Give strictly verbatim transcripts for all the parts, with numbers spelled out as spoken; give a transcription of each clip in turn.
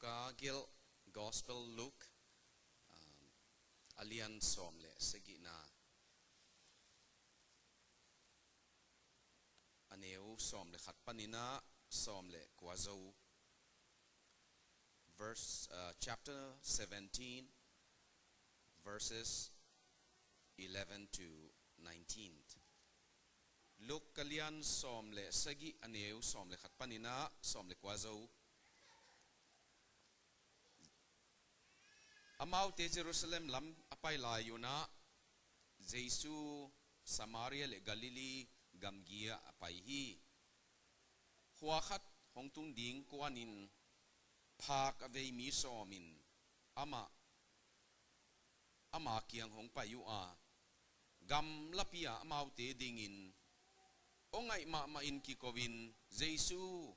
Ka gelh Gospel Luke, um, a lian sawm le sagihna, a neu sawm le khat panin ah sawm le kua zo. Verse, uh, chapter seventeen, verses eleven to nineteen. Luke a lian sawm le sagih, a neu sawm le khat panin ah sawm le kua zo. Amaute Jerusalem lam a pai lai un ah, Jesu Samaria le Galilee gamgi ah a pai hi. Khua khat hong tung ding kuanin phak a vei mi sawm in amah, ama kiang hong pai uh a, gamlapi ah amaute dingin aw ngaih mahmah in kiko in, "Jesu,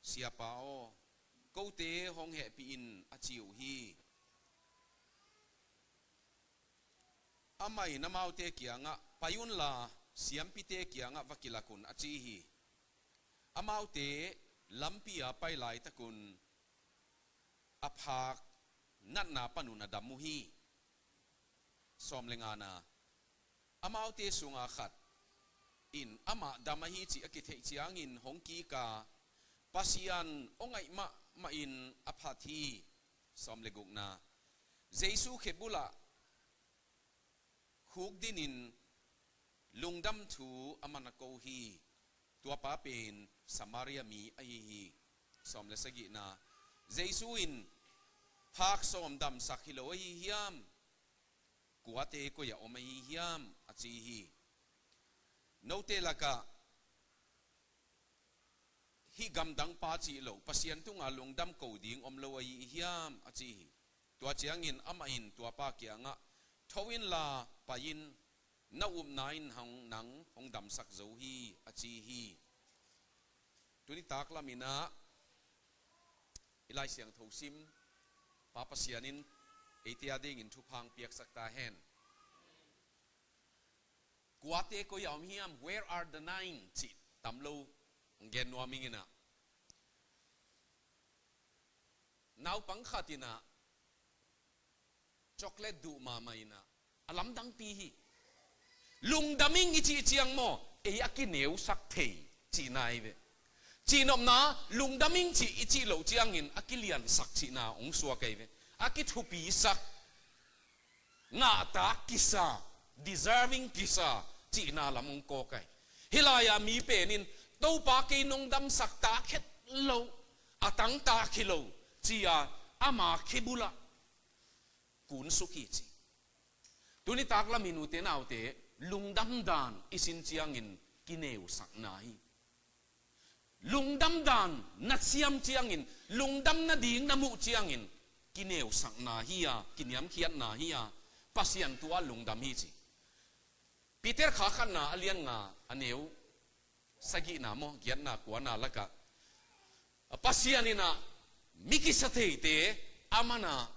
Siapa aw, kote hong hehpih in," a ci uh hi. Amah in amaute kiangah, "Pai unla, siampite kiangah va kilak un," a ci hi. Amaute lampi a pai laitakun a phak natna panun a dam uh hi. Sawm le ngana, amaute sunga khat in amah dam ahi cih a kitheih ciangin hong kik a, Pasian aw ngaih mahmah in a phat hi. Sawm le gukna, Jesu khebul ah khukdinin lungdam thu aman a ko hi. Tua pa pen Samaria mi ahi hi. Sawm le sagihna, Jesu in, "Phak sawm damsak hi lo ahi hiam? Kuate koi-ah om ahi hiam?" a ci hi. "Note lakah hih gamdang pa cih lo, Pasian tunga lungdam ko ding om lo ahi hiam?" a ci hi. Tua ciangin amah in tua pa kiangah, "Tho inla pai in, na upna in hong, nang hong damsak zo hi," a ci hi. Tuni tak lamin ah i Lai Siangtho sim, Pa Pasian in eite a dingin thupha hong piaksak ta hen. Kuate koi-ah om hiam, "Where are the nine?" cih tam lo hong gen nuam ing in ah. Naupang khat in ah chocolate duh mahmah in ah, a lamdangpi hi. Lungdam ing i cih ciang maw, ei a kineusak thei cihna hi ve. Cihnopna, lungdam ing cih i cih loh ciangin a kiliansak cihna hong suak ahi ve. A kithupisak, ngahtak kisa, deserving kisa cihna lam hong kawk ahi. Hih lai-ah mi pen in, "Topa, kei nong damsak tak het lo, a tangtak hi lo," ci-a ama khebul ah kunsuk hi ci. Tuni tak lamin ute naute, lungdam dan i sin ciangin kineusakna hi. Lungdam dan na siam ciangin, lungdam nading na muh ciangin, kineusakna hi a, kiniamkhiatna hi a, Pasian tua lungdam hi ci. Peter kha khatna a lian nga, a neu sagihna maw, giatna kuana lakah, Pasian in ah mi kisa theite aman ah,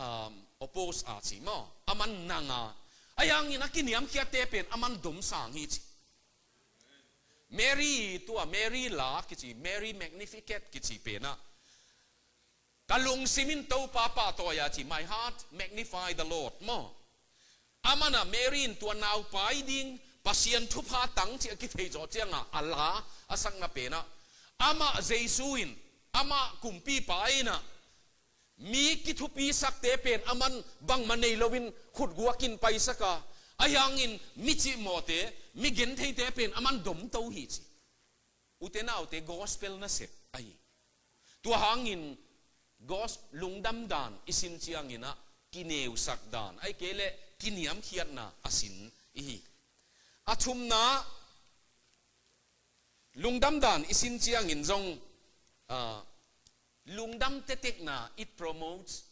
um, oppose a ci maw, aman nang a, ahi hangin a kiniamkhiatte pen aman domsang hi ci. Mary, tua Mary la kici, Mary Magnificat kici pen ah, "Ka lungsim in Topa pahtawi a," ci, "My heart magnify the Lord," maw. Aman ah Mary in tua naupai ding Pasian thupha tang cih a kithei zawh ciangah a la a sakna pen ah, amah Jesu in, amah kumpipa in ah, mi kithupisakte pen aman bangmah nei loin khutguak in paisak a, ahi hangin mi cihmawhte, mi gentheite pen aman domto hi ci. Ute naute, gospel nasep ahi. Tua hangin gos-, lungdam dan i sin ciangin ah kineusak dan, ahih kei leh kiniamkhiatna a sin i hi. A thumna, lungdam dan i sin ciangin zong, ah, lungdam tetekna, it promotes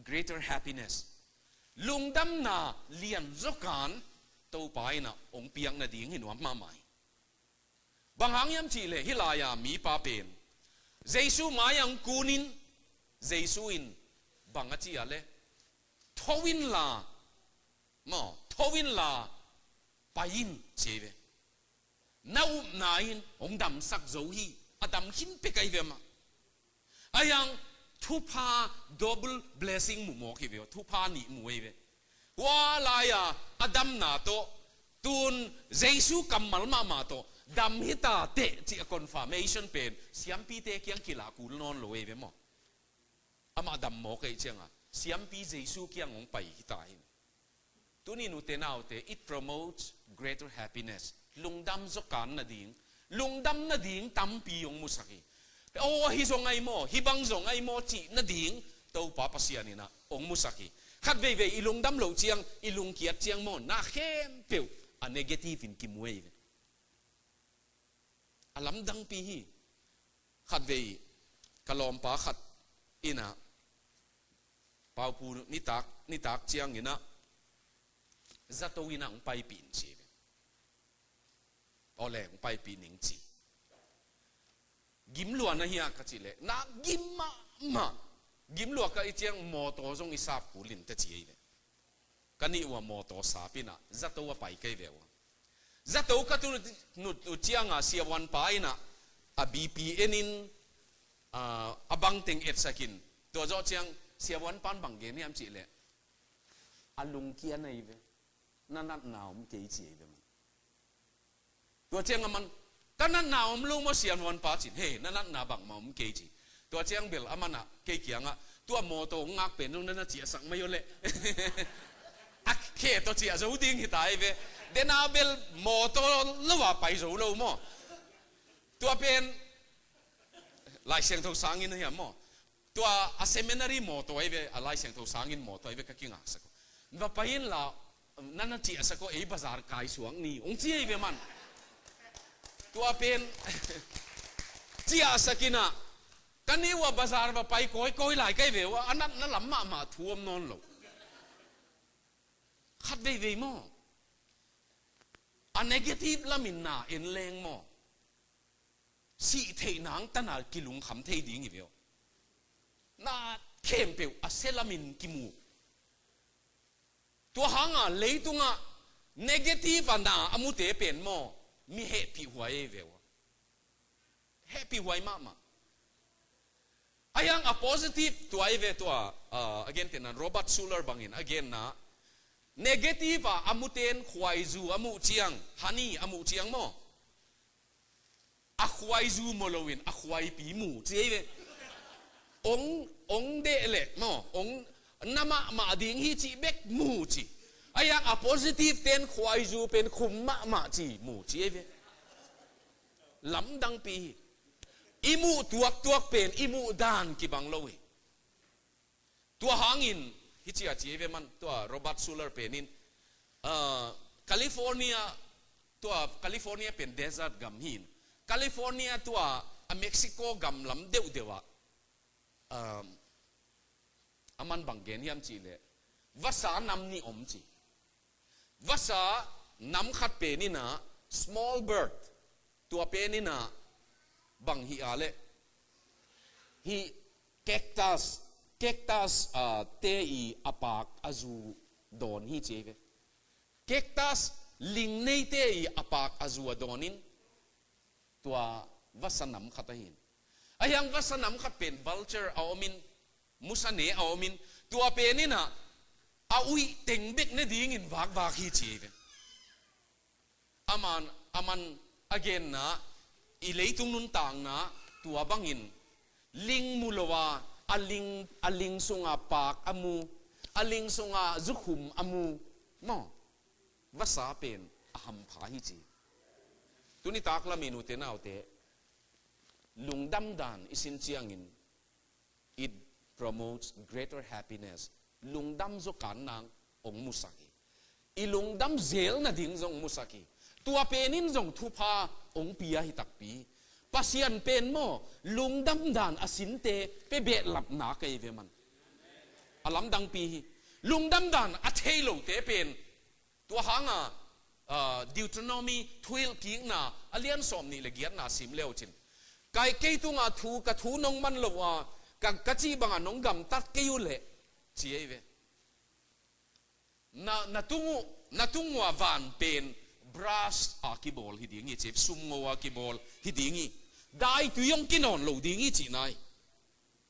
greater happiness. Lungdamna lianzaw kan Topa in ah hong piak nading hi nuam mahmah hi. Bang hang hiam cih leh hih lai-a mipa pen Jesu mai-ah hong kunin, Jesu in bang a ci a leh, "Tho inla, maw, tho inla pai in," ci hi ve. "Na upna in hong damsak zo hi," a dam khin pek ahi ve mah. Ahi hang thupha, double blessing mu mawk hi ve aw, thupha nih mu ei ve. Hua lai-a a damna tawh, tun Jesu kammal mahmah tawh dam hi ta teh cih a confirmation pen siampite kiang kilah kul nawn lo ei ve maw. Amah dam mawk ei cianga siampi Jesu kiang hong pai hi ta hi. Tuni nute naute, it promotes greater happiness. Lungdam zaw kan nading, lungdam nading tampi hong musak hi. Aw, hi zong ahi maw, hi bang zong ahi maw cih nading Topa Pasian in ah hong musak hi. Khat veivei i lungdam loh ciang, i lungkiat ciang maw, na khempeuh a negative in kimu ei ve. A lamdangpi hi. Khat vei ka lawmpa khat in ah, Paupu nitak, nitak ciang in ah, zato in ah hong paipih in ci ve. Awle, hong paipih ning ci. Gim lua na hia ka cih leh, na gim mahmah. Gim lua ka hih ciang mawtaw zong i sap kul in teh ci ei ve. Ka nih uh a mawtaw sap in ah zato a pai kei ve uh a. Zato ka tun uh cianga siavuanpa in ah a B P en in, ah, a bangteng etsak in. Tua zawh ciang siavuanpa'n bang gen hiam cih leh, a lungkiat na hi ve. Na natna om kei ci ei ve man. Tua ciang aman, ka natna om lo maw siavuanpa cin, he, na natna bangmah om kei ci. Tua ciang bel aman ah kei kiangah, tua mawtaw ngak pen zong na na ciahsak mai aw leh. A khe tawh ciah zo ding hi ta ei ve. Dena bel mawtaw lo a pai zo lo maw. Tua pen Lai Siangtho sangin ahi hiam maw. Tua a seminary mawtaw ei ve, a Lai Siangtho sangin mawtaw ei ve ka kingaksak uh. Va pai inla, na na ciahsak aw, ei bazar kai suak ni, hong ci ei ve man. Tua pen ciahsak in ah, ka nih uh a bazar va pai kawikawi lai ka hi ve uh a, a natna lam mahmah thu om nawn lo. Khat veivei maw, a negative lam in na en leng maw, sih theih nang tana kilungkham thei ding hi ve aw. Na khempeuh a sia lamin kimu. Tua hanga leitungah negative a na a mute pen maw, mi hehpih huai ei ve aw. Hehpih huai mahmah. Ahi hang a positive tua ei ve tua, ah, a gentehna Robert Schuller bangin a genna, negative a a muten khuaizu a muh ciang, honey a muh ciang maw, a khuaizu maw loin a khuaipi mu ci ei ve. Ong, ong deh leh maw, ong na mahmah ding hi cih bek mu ci. Ahi hang a positive ten khuaizu pen khum mahmah ci mu ci ei ve. Lamdangpi hi. I muh tuaktuak pen i muh dan kibang lo hi. Tua hangin, hi cia ci ei ve man, tua Robert Schuller penin, ah, California, tua California pen desert gam hin. California tua a Mexico gam lam deuhdeuh ah, ah, a man bang gen hiam cih leh, vasa nam nih om ci. Vasa nam khat penin ah small bird, tua penin ah bang hi a leh, hih cactus, cactus, ah, te i a pak a zu dawn hi ci ei ve. Cactus ling neite i a pak a zu a dawnin, tua vasa nam khat ahin. Ahi hang vasa nam khat pen vulture a omin, musa ne a omin, tua penin ah a uih teng bek ne dingin vakvak hi ci ei ve. Aman, aman a genna, i leitung nuntakna, tua bangin ling mu lo a, a ling, a ling sunga pak a mu, a ling sunga zukhum a mu maw, vasa pen a hampha hi ci. Tuni tak lamin ute naute, lungdam dan i sin ciangin, it promotes greater happiness. Lungdam zaw kan nang hong musak hi. I lungdam zel nading zong musak hi. Tua penin zong thupha hong pia hi takpi. Pasian pen maw, lungdam dan a sinte pe behlapna ka hi ve man. A lamdangpi hi. Lungdam dan a thei lote pen, tua hanga, ah, Deuteronomy twelve kikna a lian sawm nih le giatna sim le uh cin. Kai kei tunga thu, ka thu nong man lo a, ka, ka cih banga nong gamtat kei uh leh, ci ei ve. Na, na tung uh, na tung uh a van pen brass a kibawl hi ding hi ci, sumngo a kibawl hi ding hi. Daitui hong kinawn lo ding hi ci nai.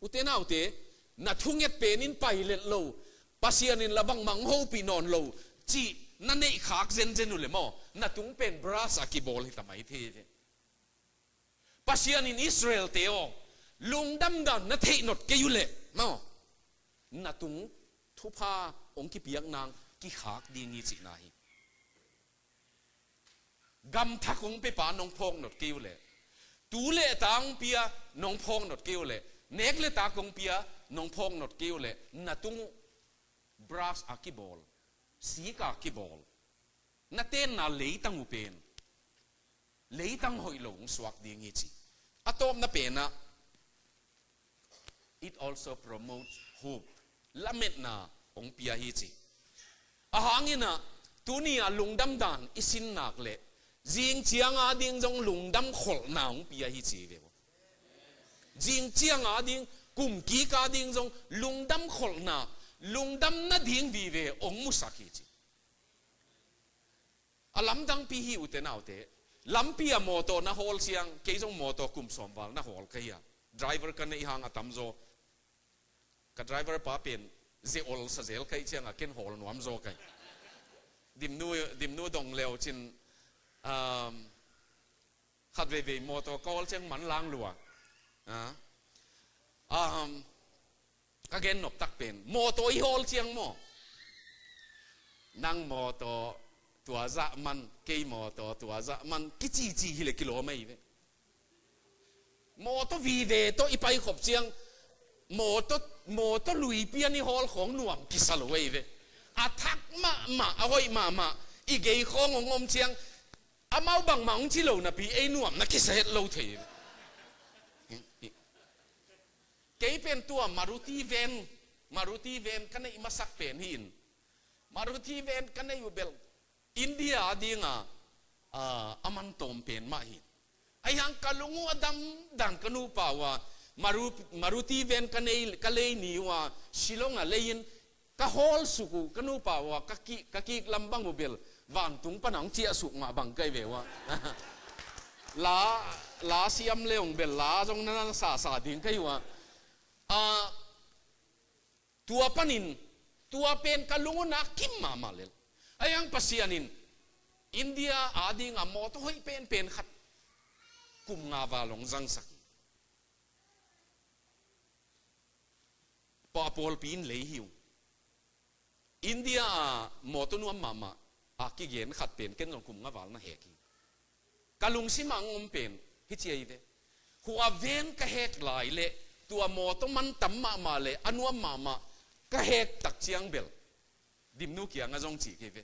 Ute naute, na thunget pen in pailet lo, Pasian in la bangmah hong hopih nawn lo cih na neih khak zenzen uh leh maw, na tung pen brass a kibawl hi ta mai thei ve. Pasian in Israel-te aw, lungdam dan na theih nop kei uh leh maw, na tung thupha hong kipiak nang kikhak ding hi cihna hi. Gam thak hong pia pa nong phawk nop kei uh leh, tu le ta hong pia nong phawk nop kei uh leh, nek le tak hong pia nong phawk nop kei uh leh, na tung uh brass a kibawl, sik a kibawl, na tenna leitang uh pen leitang hoih lo hong suak ding hi ci. A tawpna pen ah, it also promotes hope. Lametna hong pia hi ci. A hang in ah, tuni a lungdam dan i sin nak leh, zing ciang a ding zong lungdam kholhna hong pia hi ci ve uh. Zing ciang a ding, kum kik a ding zong lungdam kholhna, lungdam nading vive hong musak hi ci. A lamdangpi hi, ute naute. Lampi a mawtaw na hawl ciang, kei zong mawtaw kum sawm val na hawl ka hi a. Driver ka neih hang a tamzaw. Ka driver pa pen ze ol sa zel ka hih ciang a ken hawl nuam zaw ka hi. Dimnu, dimnu dong leu cin, um, khat veivei mawtaw ka hawl ciang man lang lua. Ah. Um, ka gen nop tak pen, mawtaw i hawl ciang maw, nang mawtaw tua zah man, kei mawtaw tua zah man, kicici hi leh kilawm ahi ve. Mawtaw vive tawh i paikhop ciang, mawtaw, mawtaw lui pian i hawl khawng nuam kisa lo ahi ve. A thak mahmah, a hoih mahmah i gei khawng hong om ciang, amau bangmah hong ci lo napi ei nuam na kisa het lo thei ve. Kei pen tua Maruti van, Maruti van ka neih masak pen hi in. Maruti van ka neih uh bel India a ding a, ah, a man tawm pen mah hi. Ahi hang ka lung uh a dam dan, ka nupa uh a, Maru-, Maruti van ka nei, ka lei ni uh a, Shillong a lei in, ka hawl suk uh, ka nupa uh a, ka ki-, ka kik lam bang uh bel, vantung pan a hong ciah suk mah bang ka hi ve uh a. La, la siam le hong bel, la zong na na sa sa ding ka hi uh a. Ah, tua panin, tua pen ka lung uh na kim mahmah lel. Ahi hang Pasian in, India a ding a mawtaw hoih penpen khat kum nga val hong zangsak hi. Pawlpi in lei hi uh. India a mawtaw nuam mahmah a kigen khat pen ken zong kum nga val na hek hi. Ka lungsim ah hong om pen hi ci ahi ve. Hua van ka hek lai leh, tua mawtaw man tam mahmah leh, a nuam mahmah ka hek tak ciang bel, Dimnu kiang a zong ci kei ve.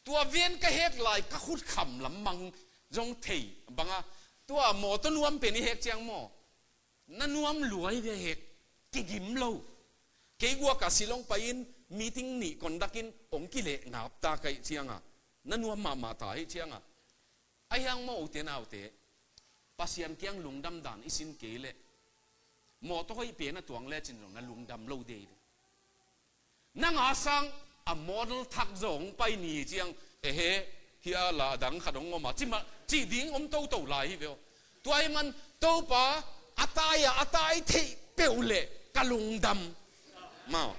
Tua van ka hek lai ka khut kham lam mang zong thei bang a, tua mawtaw nuam pen i hek ciang maw, na nuam lua hi ve, hek kigim lo. Kei guak a Shillong pai in meeting nih conduct in hong kileh ngap ta ka hih ciang a, na nuam mahmah ta hi ciang a. Ahi hang maw, ute naute, Pasian kiang lungdam dan i sin kei leh, mawtaw hoih pen a tuang lecin zong na lungdam lo dei ve. Nang a sang a model thak zaw hong pai ni ciang, ehe, hih a la dang khat hong om a, ci mah, cih ding om toto lai hi ve aw. Tua ahih man Topa, a tai a, a tai theih peuh leh ka lungdam. Maw.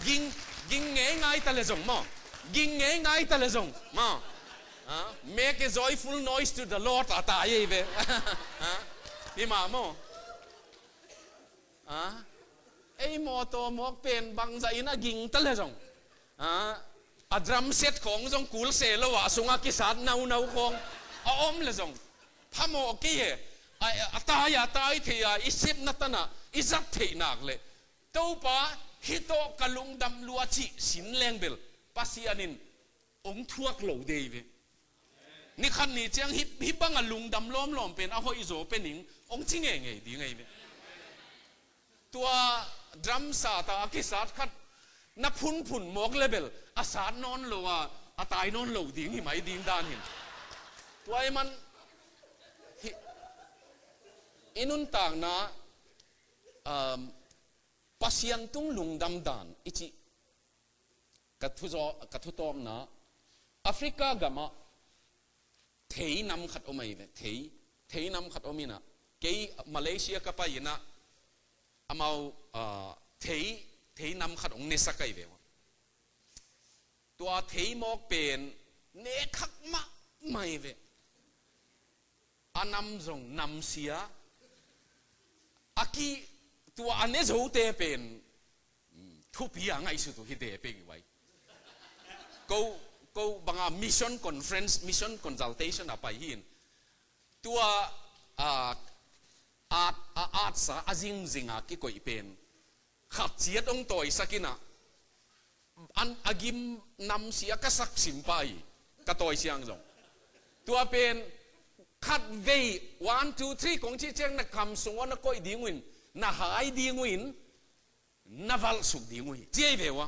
Ging, ging ngeingai ta leh zong maw. Ging ngeingai ta leh zong maw. Ah, make a joyful noise to the Lord, a tai ahi ve. Ah, hi mah maw. Ah, ei mawtaw mawk pen bangzah in a ging ta leh zong, ah, a drum set khawng zong kul se lo a, a sungah kisat naunau khawng a om leh zong phamawh kei hi. A, a tai a, tai thei a, i sepna tan a i zat theih nak leh, Topa, hih tawh ka lungdam lua cih sin leng bel, Pasian in hong thuak lo dei ve. Ni khat ni ciang hih, hih bang a lungdam lawmlawm pen a hoih zaw pe ning hong ci ngeingei ding ahi ve. Tua drum sat a, a kisat khat na phunphun mawk leh bel, a sat nawn lo a, a tai nawn lo ding hi mai ding dan hi. Tua ahih man hih i nuntakna, um, Pasian tung lungdam dan i cih ka thuzaw, ka thutawpna, Africa gamah thei nam khat om ahi ve, thei, thei nam khat om in ah, Kei Malaysia ka pai inah, amau, ah, thei, thei nam khat hong nesak ahi ve ua. Tua thei mawk pen nekhak mahmah hi ve. A nam zong namsia. A ki, tua a ne zote pen, mm, thupi a ngaihsut uh hi te pei vai. Ko, ko banga mission conference, mission consultation a pai hi in. Tua, a, a, a, atsa, a zingzing a kikoih pen khat ciat hong tawisak inah, an a gim namsia ka sak sim pah hi, ka tawi siang zong. Tua pen khat vei, one, two, three kong cih ciang na kam sung uh na koih ding uh in, na hai ding uh in, na valh suk ding uh hi, ci ahi ve ua.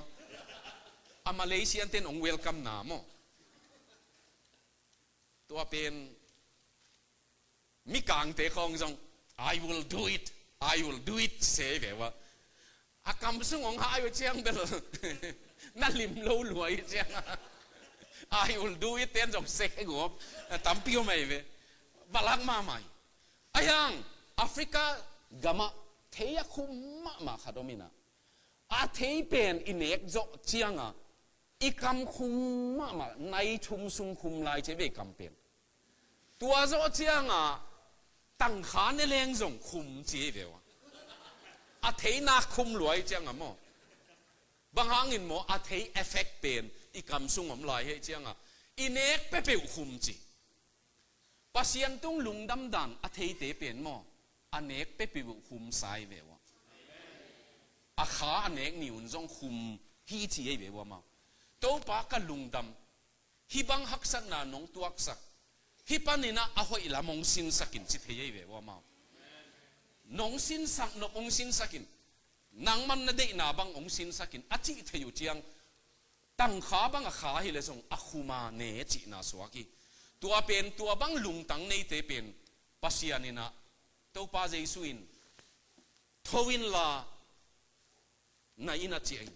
A Malaysian ten hong welcome na maw. Tua pen mikangte khawng zong, "I will do it, I will do it," ci ve ua. A kam sung hong hai uh ciang bel na lim lo lua hi ciang, "I will do it" ten zong sek e guap. A tampi om ahi ve. Valak mahmah hi. Ahi hang Africa gamah thei a khum mahmah khat om inah, a thei pen i nek zawh cianga i kam khum mahmah, nai thum sung khum lai ci ve i kam pen. Tua zawh cianga tangkha ne leng zong khum ci hi ve ua. A thei nak khum lua hi cianga maw. Bang hangin maw, a thei effect pen i kam sung om lai hi cianga i nek peuhpeuh khum ci. Pasian tung lungdam dan a theite pen maw, a nek peuhpeuh uh khum sa hi ve ua. A kha a nek ni un zong khum hi ci hi ve ua maw. Topa ka lungdam, hih bang haksatna nong tuaksak, hih paninah a hoih lam hong sinsak in ci thei hi ve ua maw. Nong sinsak nop hong sinsak in, nangman na deihna bang hong sinsak in a cih thei uh ciang, tangkha bang a kha hi le zong a khum a ne cihna suak hi. Tua pen, tua bang lungtang neite pen Pasian inah, Topa Jesu in, "Tho inla, na inn ah ciah in,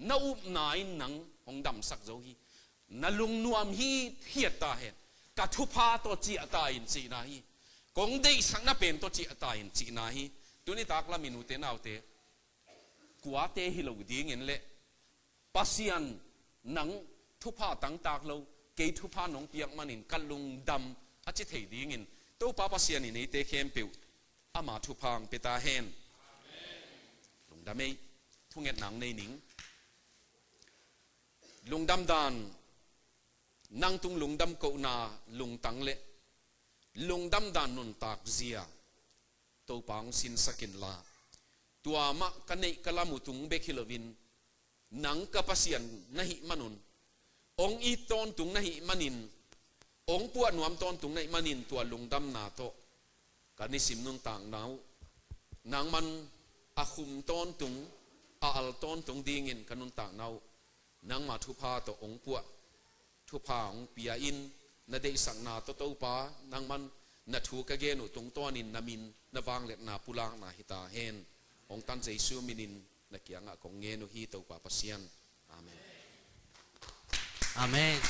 na upna in nang hong damsak zo hi, na lungnuam hithiat ta hen, ka thupha tawh ciah ta in," cihna hi. Kong deihsakna pen tawh ciah ta in cihna hi. Tuni taklam in ute naute, kuate hi lo dingin le, "Pasian, nang thupha tangtak lo, kei thupha nong piak manin ka lungdam," a ci thei dingin Topa Pasian in eite khempeuh ama thupha hong pia ta hen. Lungdam ei. Thungetna hong nei ning. Lungdam dan, nang tung lungdam kohna lungtang le lungdam dan nuntak zia Topa hong sinsak inla, tua mah ka neih ka lam uh tung bek hi loin, nang ka Pasian na hih manun, hong it tawntung na hih manin, hong puah nuam tawntung na hih manin, tua lungdamna tawh ka nisim nuntakna uh nangman a khum tawntung, a al tawntung dingin ka nuntakna uh nangma thupha tawh hong puah, thupha hong pia in, na deihsakna tawh Topa, nangman na thu ka gen uh tungtawnin na min, na vangliatna pulakna hi ta hen. Hong tan Jesu minin na kiangah kong ngen uh hi, Topa Pasian. Amen. Amen.